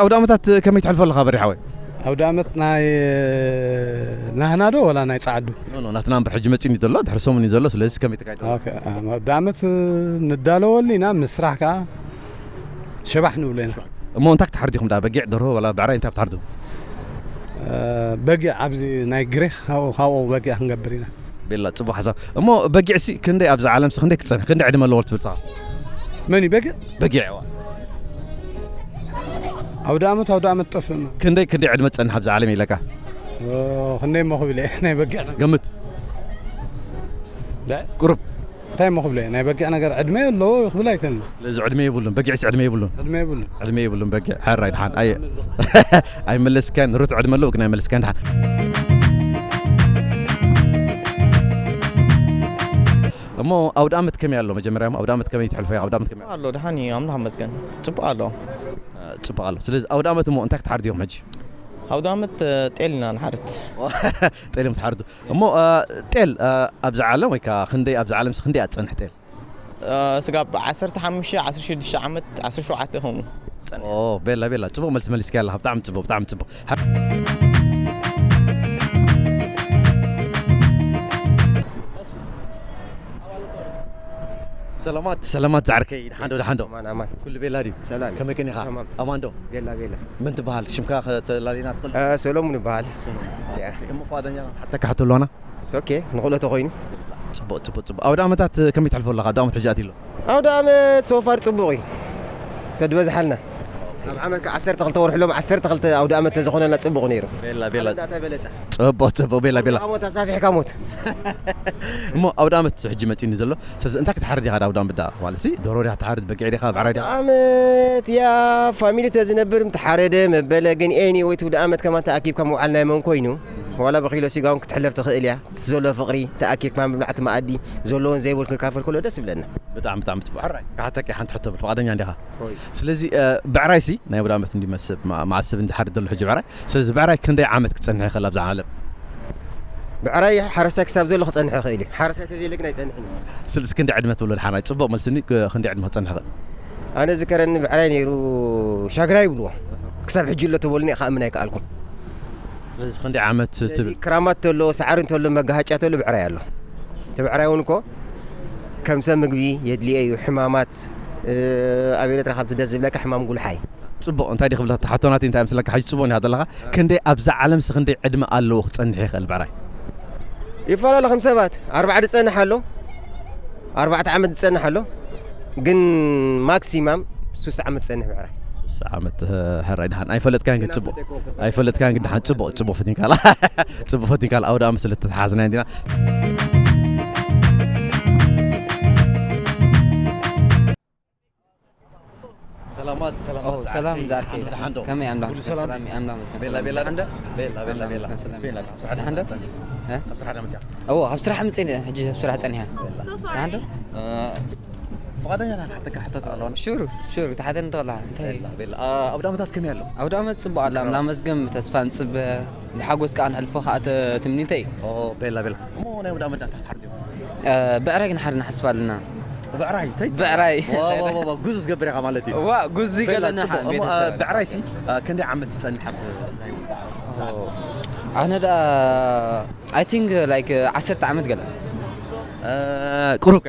ኣውደ ዓመታት ከመይ ትሕልፎ ኣለኻ በሪ ሓወይ? ኣውደ ዓመት ናይ ናህና ዶ ወላ ናይ ጻዓዱ? ኖ፣ ኖ፣ ናትና እምበር ሕጂ መጺኒ ዘሎ፣ ድሕሪ ሰሙን እዩ ዘሎ፣ ስለዚ ከመይ ተካይዶ? ኦኬ፣ ኣም-፣ ኣውደ ዓመት ንዳለወሉ ኢና፣ ምስ ስራሕ ከኣ ሸባሕ ንብሎ ኢና። እሞ እንታይ ክትሓርዱ ኢኹም ደኣ? በጊዕ፣ ደርሆ፣ ወላ ብዕራይ እንታይ ክትሓርዱ? እ፣ በጊዕ ኣብዚ ናይ ግሪኽ ካብኡ፣ ካብኡ በጊዕ ክንገብር ኢና። ቤላ፣ ጽቡቕ ሓሳብ። እሞ በጊዕሲ ክንደይ ኣብዛ ዓለምሲ ክንደይ ክትጸንሕ፣ ክንደይ ዕድመ ኣለዎ ትብል ንስኻ? መን እዩ በጊዕ? በጊዕ፣ እዋ። ኣውደ ዓመት፣ ኣውደ ዓመት ጠፍእና። ክንደይ፣ ክንደይ ዕድመ ትጸንሕ ኣብዛ ዓለም ኢለካ? ኦ፣ ክንደይ እሞ ክብል እየ፣ ናይ በጊዕ ነገር። ገምት። ዳ-፣ ቁሩብ። እንታይ እሞ ክብል እየ፣ ናይ በጊዕ ነገር ዕድመ ኣለዎ ክብል ኣይክእልን። ስለዚ ዕድመ የብሉን፣ በጊዕሲ ዕድመ የብሉን። ዕድመ የብሉን። ዕድመ የብሉን በጊዕ። ሕራይ፣ ድሓን። ኣየ-፣ ኣይመለስካን፣ ርቱዕ ዕድመ ኣለዎ፣ ግን ኣይመለስካን፣ ድሓን። እሞ ኣውደ ዓመት ከመይ ኣሎ? መጀመርያ እሞ ኣውደ ዓመት ከመይ ትሕልፎ? ኣውደ ዓመት ከመይ ኣሎ? ኣሎ፣ ደሓን እዩ፣ ኣምላኽ ይመስገን። ጽቡቕ ኣሎ። እ፣ ጽቡቕ ኣሎ። ስለዚ ኣውደ ዓመት እሞ እንታይ ክትሓርዱ ኢኹም ሕጂ? ኣውደ ዓመት፣ እ፣ ጤል ኢና ንሓርድ። ጤል እዮም ትሓርዱ። እሞ፣ እ፣ ጤል፣ እ፣ ኣብዛ ዓለም ወይ ከኣ ክንደይ፣ ኣብዛ ዓለምሲ ክንደይ እያ ትጸንሕ ጤል? እ፣ ስጋብ ዓሰርተ ሓሙሽተ፣ ዓሰርተ ሽዱሽተ ዓመት፣ ዓሰርተ ሸውዓተ ከምኡ ጸንሕ። ኦ፣ ቤላ፣ ቤላ። ጽቡቕ መልሲ መሊስካ ኣለኻ። ብጣዕሚ ጽቡቕ፣ ብጣዕሚ ጽቡቕ። ሰላማት፣ ሰላማት ዝዓርከይ፣ ደሓን ዶ፣ ደሓን ዶ? ኣማን፣ ኣማን። ኩሉ ቤላ ድዩ? ሰላም። ከመይ ከኒኻ? ተማም። ኣማን ዶ? ቤላ፣ ቤላ። መን ትበሃል? ሽምካ ከተላልየና ትኽእል? እ፣ ሰሎሙን እበሃል። ሰሎሙን። ያ። እሞ ፍቓደኛ ሓተካ ሕቶ ኣለዋና? ኦኬ፣ ንኽእሎ ተኾይኑ። ጽቡቕ፣ ጽቡቕ፣ ጽቡቕ። ኣውደ ዓመታት ከመይ ተሕልፎ ኣለኻ? ኣውደ ዓመት ሕጂ ኣትዩ ኣሎ። ኣውደ ዓመት so far ጽቡቕ እዩ። ተድበዝሓልና። ኣብ ዓመት ከ ዓሰርተ ክልተ ወርሒ ሎም ዓሰርተ ክልተ ኣውደ ዓመት ተዝኾነልና ጽቡቕ ነይሩ። ቤላ፣ ቤላ። እንዳተበለጸ። ጽቡቕ፣ ጽቡቕ፣ ቤላ፣ ቤላ። ዓሞት ኣሳፊሕካ ሞት። እሞ ኣውደ ዓመት ሕጂ መጺኒ ዘሎ። ስለዚ እንታይ ክትሓርድ ኢኻ ኣውደ ዓመት ደኣ? ማለትሲ፣ ደርሆ ዲኻ ትሓርድ፣ በጊዕ ዲኻ፣ ብዕራይ ዲኻ? ዓመት ያ ፋሚሊ ተዝነብር ምተሓረደ መበለ፣ ግን ኤኒ ወይ ትውደ ዓመት ከማን ተኣኪብካ ምውዓል ናይ መን ኮይኑ? ዋላ ብኪሎ ስጋ እውን ክትሕለፍ ትኽእል እያ። እቲ ዘሎ ፍቕሪ ተኣኪብካ ምብላዕ እቲ መኣዲ ዘለዎን ዘይብሉን ክካፈል ከሎ ደስ ይብለና። ብጣዕሚ፣ ብጣዕሚ ጽቡቕ። ሕራይ፣ ክሓተካ ሓንቲ ሕቶ ብል፣ ፍቓደኛ እንዲኻ? ሆይ። ስለዚ፣ እ፣ ብዕራይሲ ናይ ኣውደ ዓመት እንዲ መስብ፣ ማ-፣ መዓስ ሰብ እንዲ ሓርድ ዘሎ ሕጂ ብዕራይ? ስለዚ ብዕራይ ክንደይ ዓመት ክጸንሕ ይኽእል ኣብዛ ዓለም? ብዕራይ ሓረስታይ ክሳብ ዘሎ ክጸንሕ ይኽእል እዩ። ሓረስታይ ተዘየለ ግን ኣይጸንሕን እዩ። ስለዚ ክንደይ ዕድመ ትብሎ ደሓን? ጽቡቕ መልሲ እኒ፣ ክ-፣ ክንደይ ዕድመ ክጸንሕ ይኽእል? ኣነ ዝከረኒ ብዕራይ ነይሩ ሻግራ ይብልዎ። ክሳብ ሕጂ ኣሎ ተበሉኒ ክኣምን ኣይከኣልኩን። ስለዚ ክንደይ ዓመት ስለዚ ትብል? ክራማት ተሎ፣ ሳዕሪ እንተሎ፣ መጋሃጫ ተሎ ብዕራይ ኣሎ። እቲ ብዕራይ እውን እኮ ከም ሰብ ምግቢ የድልዮ እዩ። ሕማማት፣ እ፣ ኣብ ኤርትራ ካብቲ ደስ ዝብለካ ሕማም ጉልሓይ። ጽቡቕ፣ እንታይ ድዩ ክብለካ፣ ሕቶ ናተይ እንታይ ምስለካ፣ ሕጂ ጽቡቕ እንዲኻ ዘለኻ። ክንደይ ኣብዛ ዓለምሲ ክንደይ ዕድመ ኣለዎ ክጸንሕ ይኽእል ብዕራይ? ይፈላለ ከም ሰባት፣ ኣርባዓ ዝጸንሕ ኣሎ፣ ኣርባዕተ ዓመት ዝጸንሕ ኣሎ፣ ግን ማክሲማም ሱሳ ዓመት ዝጸንሕ ብዕራይ። ሱሳ ዓመት፣ እ፣ ሕራይ ድሓን። ኣይፈለጥካን ግን ግን ጽቡቕ። ኣብቲ ኣይኮንኩን። ኣይፈለጥካን ግን ድሓን ጽቡቕ፣ ጽቡቕ ፈቲንካላ። ጽቡቕ ፈቲንካላ። ኣውደ ዓመት ስለ እተተሓዝና እንዲና። ሰላማት፣ ሰላማት ኦ፣ ዝዓርከይ። ሰላም ዝዓርከይ። ደሓን ዶ? ከመይ ኣምላኽ ኩሉ ይመስገን፣ ሰላም? ሰላም እዩ፣ ኣምላኽ ይመስገን፣ ቤላ፣ ሰላም። ቤላ። ደሓን ዶ? ቤላ፣ ቤላ፣ ኣምላኽ ቤላ። ይመስገን፣ ሰላም። ቤላ፣ ካብ ስራሕ ደሓን ዶ? ደሓን። እ? ካብ ስራሕ ደሓን መጽኣ? እዎ፣ ካብ ስራሕ መጽእ፣ ሕጂ ካብ ስራሕ ጸኒሐ። ቤላ። ደሓን ዶ? እ፣ ፍቓደኛ ዲኻ? ሓተካ ሕቶ ኣለዋና? ሹር፣ ሹር፣ ትሓተኒ ትኽእል ኢኻ። እንታይ? ቤላ፣ ቤላ። እ፣ ኣውደ ዓመታት ከመይ ኣሎ? ኣውደ ዓመት ጽቡቕ ኣሎ፣ ኣምላኽ ይመስገን፣ ብተስፋ ንጽበ፣ ብሓጎስ ከኣ ንሕልፎ ከኣ ተ-፣ ትምኒተይ። ኦ፣ ቤላ፣ ቤላ። እሞ ናይ ኣውደ ዓመት እንታይ ክትሓርድ ኢኹም? እ፣ ብዕራይ ክንሓርድ ንሓስብ ኣለና። ብዕራይ? እንታይ? ብዕራይ። ዋ፣ ዋ፣ ዋ፣ ዋ፣ ጉዙ ዝገብር ኢኻ ማለት እዩ። ዋ፣ ጉዙ ቤላ፣ ይገለና ጽቡቕ። ሓን እሞ፣ እ፣ ቤተሰብ። ብዕራይሲ፣ እ፣ ክንደይ ዓመት ትጸንሕ ኣብ ናይ ውልቃ? ኦ፣ ኣነ ደኣ፣ I think, like, ዓሰርተ ዓመት ገለ። እ፣ ቁሩብ ከ?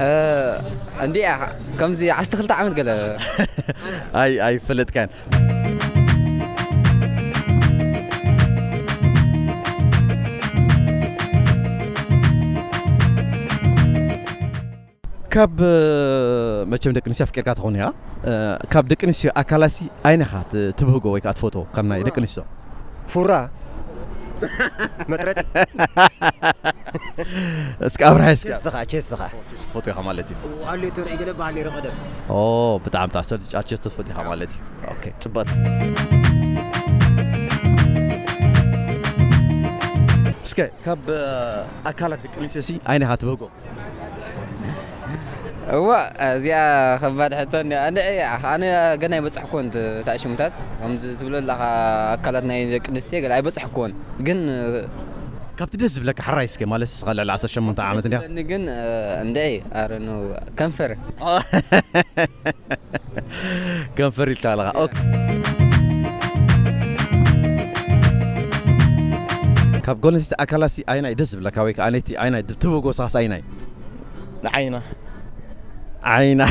እ፣ እንዲያ፣ ከምዚ ዓሰርተ ክልተ ዓመት ገለ። ኣይ-፣ ኣይፈለጥካን። ካብ፣ መቸም ደቂ ኣንስትዮ ኣፍቂርካ ትኸውን ኢኻ። ካብ ደቂ ኣንስትዮ ኣካላሲ ኣይነኻ ት-፣ ትብህጎ ወይ ከዓ ትፈትዎ ካብ ናይ ደቂ ኣንስትዮ? ፉራ። መጥረቲ። እስኪ ኣብርሃ እስኪ። ቸስትኻ፣ ቸስትኻ። ትፈትዎ ኢኻ ማለት እዩ። ኣሉ ተርኢ ገለ በሃል ነይሩ ቀደም። ኦ፣ ብጣዕሚ ብጣዕሚ። ስለዚ ጫ-፣ ቸስቶ ትፈትዎ ኢኻ ማለት እዩ። ኦኬ፣ ጽብቕቲ። እስከ ካብ፣ ኣካላት ደቂ ኣንስትዮ ሲ ኣይነኻ ትብህጎ? እዋ፣ እዚኣ ከባድ ሕቶ እንድያ። ኣነ፣ ኣነ ገና ኣይበጻሕኩዎን እቲ፣ እቲ ሽሙታት። ከምዚ ትብሎ ኣለኻ ኣካላት ናይ ደቂ ኣንስትዮ ገለ ኣይበጻሕኩዎን። ግን፣ ካብቲ ደስ ዝብለካ ሕራይ እስከ፣ ማለት ንስኻ ልዕሊ ዓሰርተ ሸሞንተ ዓመት እንድያ። ደስ ዝብለኒ ግን፣ እንድዒ፣ ኣረ ኖ፣ ከንፈር። ከንፈር ኢልካ ኣለኻ። ኦኬ። ካብ ጓል ኣንስተይቲ ኣካላሲ ኣይናይ ደስ ዝብለካ ወይ ከዓ ነቲ ኣይናይ ትብጎሳስ ኣይናይ? ንዓይና። ዓይና።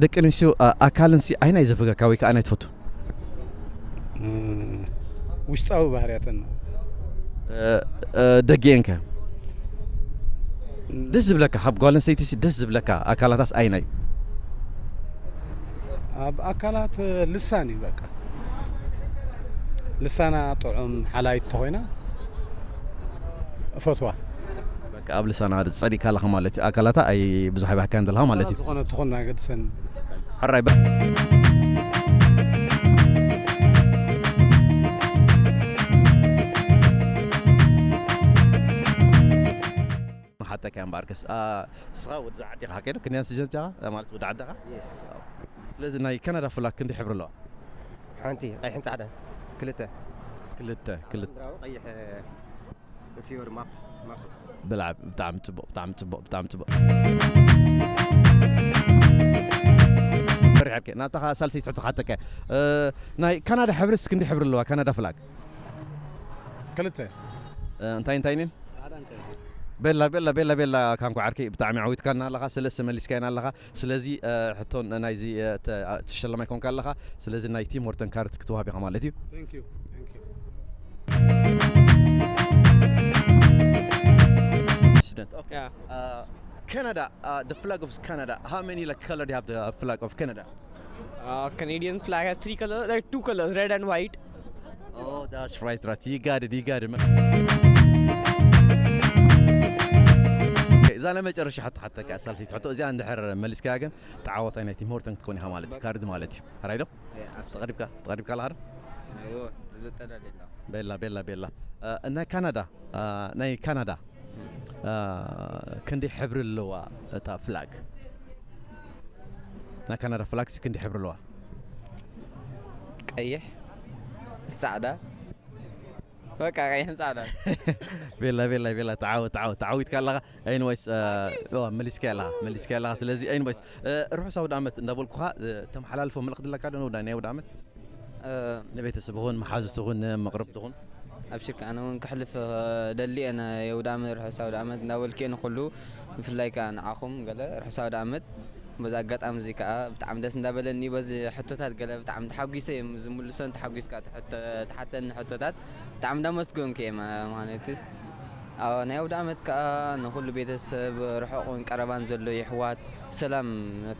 ደቂ ኣንስትዮ ኣካልን ሲ ኣይናይ ዘፈገካ ወይ ከዓ ኣይናይ ትፈቱ? ውሽጣዊ ባህርያተን ነው። ደጊኤንከ ደስ ዝብለካ ካብ ጓል ኣንስተይቲ ደስ ዝብለካ ኣካላታስ ኣይናይ? ኣብ ኣካላት ልሳን እዩ በቃ። ልሳና ጥዑም ሓላይት ተኾይና እፈትዋ። ኣብ ልሳና ጸዲካ ኣለኻ ማለት እዩ። ኣካላታ ኣይ ብዙሕ ኣይባህካን ዘለኻ ማለት እዩ። ዝኾነ ትኾን ኣገድሰን። ሕራይ ሓተካ እምበኣርከስ ስኻ ወዲ ዓዲ ኢኻ ከይዶ ክንያን ስጀምጃ ማለት ወዲ ዓድኻ። ስለዚ ናይ ካናዳ ፍላግ ክንዲ ሕብሪ ኣለዋ? ሓንቲ ቀይሕን ጻዕዳን ክልተ። ክልተ ክልተ። ቀይሕ ፊዮር ማፕ ማፕ። ብላዕ ብጣዕሚ ጽቡቕ ብጣዕሚ ጽቡቕ ብጣዕሚ ጽቡቕ። በሪሕ ዓርከይ ናብታ ሳልሰይቲ ሕቶ ክሓተካ ናይ ካናዳ ሕብርስ ክንዲ ሕብሪ ኣለዋ ካናዳ ፍላግ? ክልተ። እንታይ እንታይ ኔን? ቤላ ቤላ ቤላ ቤላ ካንኩ ዓርከይ ብጣዕሚ ዓዊትካና ኣለኻ፣ ሰለስተ መሊስካና ኣለኻ። ስለዚ ሕቶን ናይዚ ተሸላማይ ኮንካ ኣለኻ። ስለዚ ናይ ቲም ሆርተን ካርድ ክትወሃብ ኢኻ ማለት እዩ። Canada, uh, the flag of Canada. How many like color do you have the flag of Canada? Uh, Canadian flag has three colors, like two colors, red and white. Oh, that's right, right. You got it, you got it, man. እዛ ናይ መጨረሻ ሕቶ ሓተካ ሳልሰይቲ ሕቶ እዚኣ እንድሕር መሊስካያ ግን ተዓወታይ ናይ ቲም ሆርተን ክትኮን ኢኻ ማለት እዩ። ካርድ ማለት እዩ። ሕራይ ዶ? ተቐሪብካ ተቐሪብካ ኣለኻ ዶ? ቤላ ቤላ ቤላ። ናይ ካናዳ ናይ ካናዳ ክንደይ ሕብሪ ኣለዋ እታ ፍላግ? ናይ ካናዳ ፍላግ ሲ ክንደይ ሕብሪ ኣለዋ? ቀይሕ፣ ጻዕዳ። በቃ ቀይሕን ጻዕዳ። ቤላ ቤላ ቤላ ተዓወት ተዓወት ተዓዊትካ ኣለኻ። ኤኒዌይስ መሊስካ ኣለኻ መሊስካ ኣለኻ። ስለዚ ኤኒዌይስ ርሑስ ኣውደ ዓመት እንዳበልኩኻ ተመሓላልፎ መልእኽቲ ኣለካ ዶ ንውዳ ናይ ኣውደ ዓመት? ንቤተሰብ ኹን መሓዙት ኹን ንመቕረብቲ ኹን። ኣብሽርካ ኣነ እውን ክሕልፍ ደሊ እየ ናይ ኣውደ ዓመት ርሑስ ኣውደ ዓመት እንዳበልኩ እየ ንኹሉ፣ ብፍላይ ከዓ ንዓኹም ገለ ርሑስ ኣውደ ዓመት። በዚ ኣጋጣሚ እዚ ከዓ ብጣዕሚ ደስ እንዳበለኒ በዚ ሕቶታት ገለ ብጣዕሚ ተሓጒሰ እዮም ዝምልሶን ተሓጒስካ ትሓተኒ ሕቶታት ብጣዕሚ እንዳመስገንኩ እየ። ምክንያቱስ ናይ ኣውደ ዓመት ከዓ ንኹሉ ቤተሰብ ርሑቕን ቀረባን ዘሎ የሕዋት ሰላም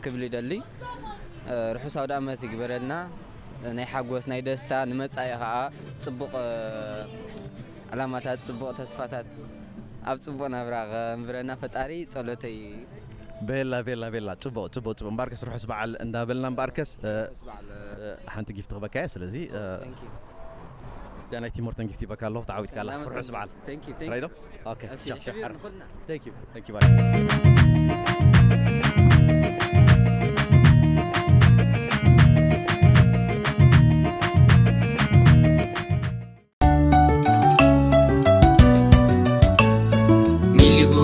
ክብል ይደሊ። ርሑስ ኣውደ ዓመት ይግበረልና። ናይ ሓጎስ ናይ ደስታ ንመጻኢ ከዓ ጽቡቕ ዕላማታት ጽቡቕ ተስፋታት ኣብ ጽቡቕ ናብራ ከንብረና ፈጣሪ ጸሎተይ እዩ። ቤላ ቤላ ቤላ ጽቡቕ ጽቡቕ ጽቡቕ እምበኣርከስ ርሑስ በዓል እንዳበልና እምበኣርከስ ሓንቲ ጊፍት ክበካ እያ። ስለዚ እዚኣ ናይ ቲም ሆርተን ጊፍት ይበካ ኣለኹ። ተዓዊትካ ኣለኻ። ርሑስ በዓል። ራይዶ ኦኬ። Thank you. Thank you. Bye. ሚሊጎ